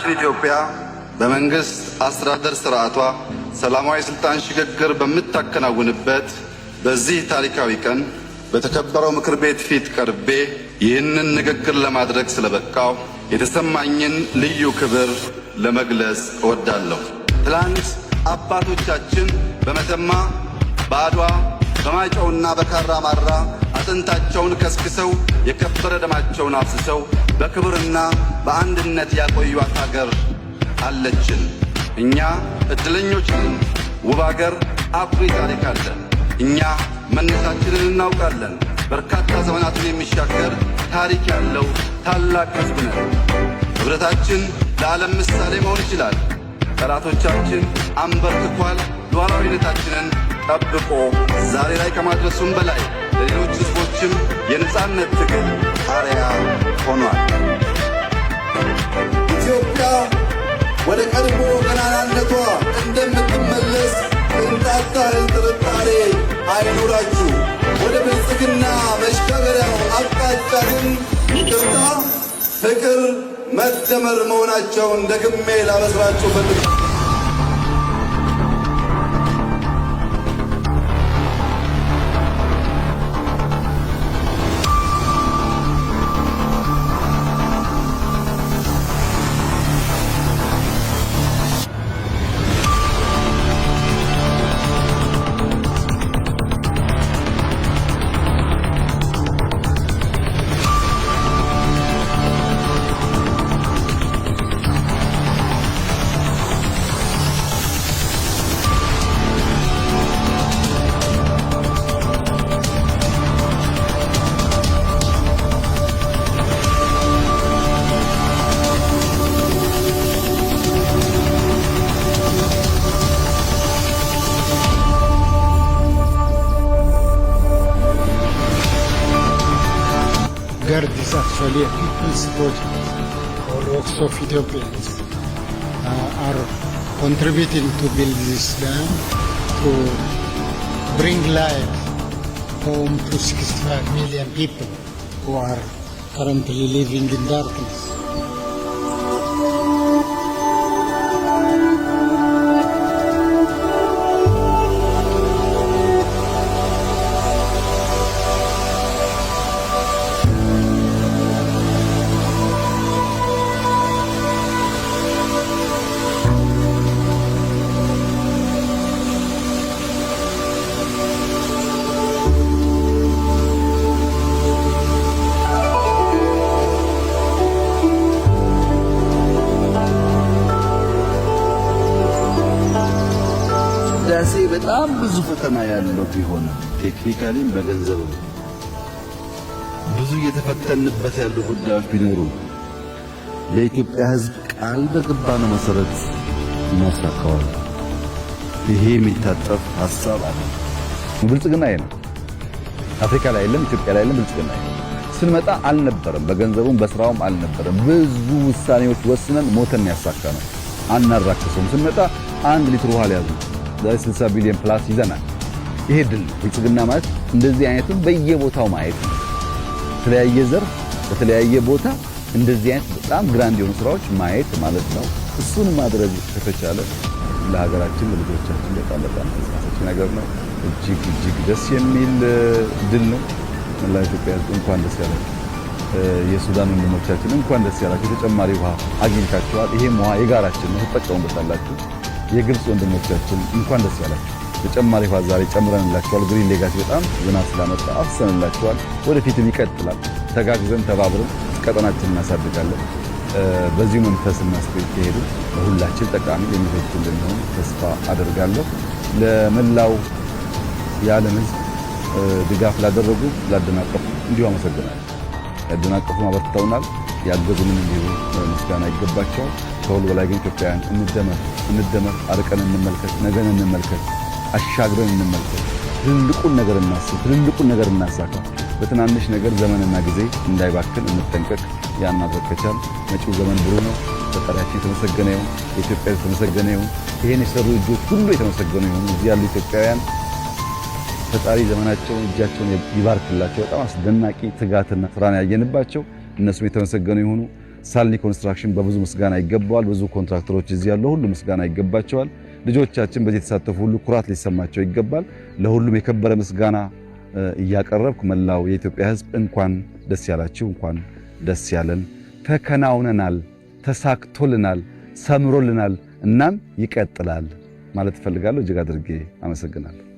ሀገራችን ኢትዮጵያ በመንግስት አስተዳደር ስርዓቷ ሰላማዊ ስልጣን ሽግግር በምታከናውንበት በዚህ ታሪካዊ ቀን በተከበረው ምክር ቤት ፊት ቀርቤ ይህንን ንግግር ለማድረግ ስለበቃው የተሰማኝን ልዩ ክብር ለመግለጽ እወዳለሁ። ትላንት አባቶቻችን በመተማ፣ በአድዋ፣ በማይጨውና በካራ ማራ አጥንታቸውን ከስክሰው የከበረ ደማቸውን አፍስሰው በክብርና በአንድነት ያቆዩት ሀገር አለችን። እኛ እድለኞች ነን። ውብ አገር፣ አኩሪ ታሪክ አለን። እኛ መነሻችንን እናውቃለን። በርካታ ዘመናትን የሚሻገር ታሪክ ያለው ታላቅ ሕዝብ ነን። ኅብረታችን ለዓለም ምሳሌ መሆን ይችላል። ጠላቶቻችን አንበርክኳል። ሉዓላዊነታችንን ጠብቆ ዛሬ ላይ ከማድረሱም በላይ ለሌሎች ሕዝቦችም የነጻነት ትግል አርአያ ሆኗል። ኢትዮጵያ ወደ ቀድሞ ገናናነቷ እንደምትመለስ ቅንጣት ታህል ጥርጣሬ አይኑራችሁ። ወደ ብልጽግና መሻገሪያው አቅጣጫ ግን ይቅርታ፣ ፍቅር፣ መደመር መሆናቸውን ደግሜ ላበስራችሁ ፈልጋለሁ። GERD is actually a people's project. All walks of Ethiopians are contributing to build this dam to bring light home to 65 million people who are currently living in darkness. ህዳሴ በጣም ብዙ ፈተና ያለው ቢሆንም technically ም በገንዘብም ብዙ እየተፈተንበት ያሉ ጉዳዮች ቢኖሩ ለኢትዮጵያ ሕዝብ ቃል በገባነው መሰረት እናሳካዋለን። ይሄ የሚታጠፍ ሀሳብ አለ። ብልጽግና ይሄ ነው። አፍሪካ ላይ የለም፣ ኢትዮጵያ ላይ የለም። ብልጽግና ይሄ ነው። ስንመጣ አልነበረም፣ በገንዘቡም በስራውም አልነበረም። ብዙ ውሳኔዎች ወስነን ሞተን ያሳካነው። አናራክሰውም። ስንመጣ 1 ሊትር ውሃ ሊያዙ ዛሬ 60 ቢሊዮን plus ይዘናል። ይሄ ድል ነው። ብልጽግና ማለት እንደዚህ አይነቱን በየቦታው ማየት ነው። በተለያየ ዘርፍ በተለያየ ቦታ እንደዚህ አይነት በጣም grand የሆኑ ስራዎች ማየት ማለት ነው። እሱን ማድረግ ከተቻለ ለሀገራችን ለልጆቻችን በጣም በጣም ተስፋ ሰጪ ነገር ነው። እጅግ እጅግ ደስ የሚል ድል ነው። መላ ኢትዮጵያ ሕዝብ እንኳን ደስ ያላችሁ። የሱዳን ወንድሞቻችን እንኳን ደስ ያላችሁ። ተጨማሪ ውሃ አግኝታችኋል። ይሄም ውሃ የጋራችን ነው፣ ትጠቀሙበታላችሁ። የግብፅ ወንድሞቻችን እንኳን ደስ ያላችሁ። ተጨማሪ ውሃ ዛሬ ጨምረንላችኋል። Green Legacy በጣም ዝናብ ስላመጣ አፍሰንላችኋል። ወደፊትም ይቀጥላል። ተጋግዘን ተባብረን ቀጠናችንን እናሳድጋለን። በዚሁ መንፈስና spirit ከሄዱ ለሁላችን ጠቃሚ የሚበጅ እንደሚሆን ተስፋ አደርጋለሁ። ለመላው የዓለም ሕዝብ ድጋፍ ላደረጉ፣ ላደናቀፉ እንዲሁ አመሰግናለሁ። ያደናቀፉ አበርትተውናል፣ ያገዙንም እንዲሁ ምስጋና ይገባቸዋል። ከሁሉ በላይ ግን ኢትዮጵያውያን እንደመር፣ እንደመር፣ አርቀን እንመልከት፣ ነገን እንመልከት፣ አሻግረን እንመልከት፣ ትልልቁን ነገር እናስብ፣ ትልልቁን ነገር እናሳካ። በትናንሽ ነገር ዘመንና ጊዜ እንዳይባክን እንጠንቀቅ። ያን ማድረግ ከቻል መጪው ዘመን ብሩህ ነው። ፈጣሪያችን የተመሰገነ ይሁን። የኢትዮጵያ የተመሰገነ ይሁን። ይሄን የሰሩ እጆች ሁሉ የተመሰገኑ ይሁኑ። እዚህ ያሉ ኢትዮጵያውያን ፈጣሪ ዘመናቸውን እጃቸውን ይባርክላቸው። በጣም አስደናቂ ትጋትና ስራን ያየንባቸው እነሱም የተመሰገኑ ይሁኑ። ሳልኒ ኮንስትራክሽን በብዙ ምስጋና ይገባዋል። ብዙ ኮንትራክተሮች እዚህ ያሉ ሁሉ ምስጋና ይገባቸዋል። ልጆቻችን በዚህ የተሳተፉ ሁሉ ኩራት ሊሰማቸው ይገባል። ለሁሉም የከበረ ምስጋና እያቀረብኩ መላው የኢትዮጵያ ሕዝብ እንኳን ደስ ያላችሁ፣ እንኳን ደስ ያለን። ተከናውነናል፣ ተሳክቶልናል፣ ሰምሮልናል። እናም ይቀጥላል ማለት እፈልጋለሁ። እጅግ አድርጌ አመሰግናለሁ።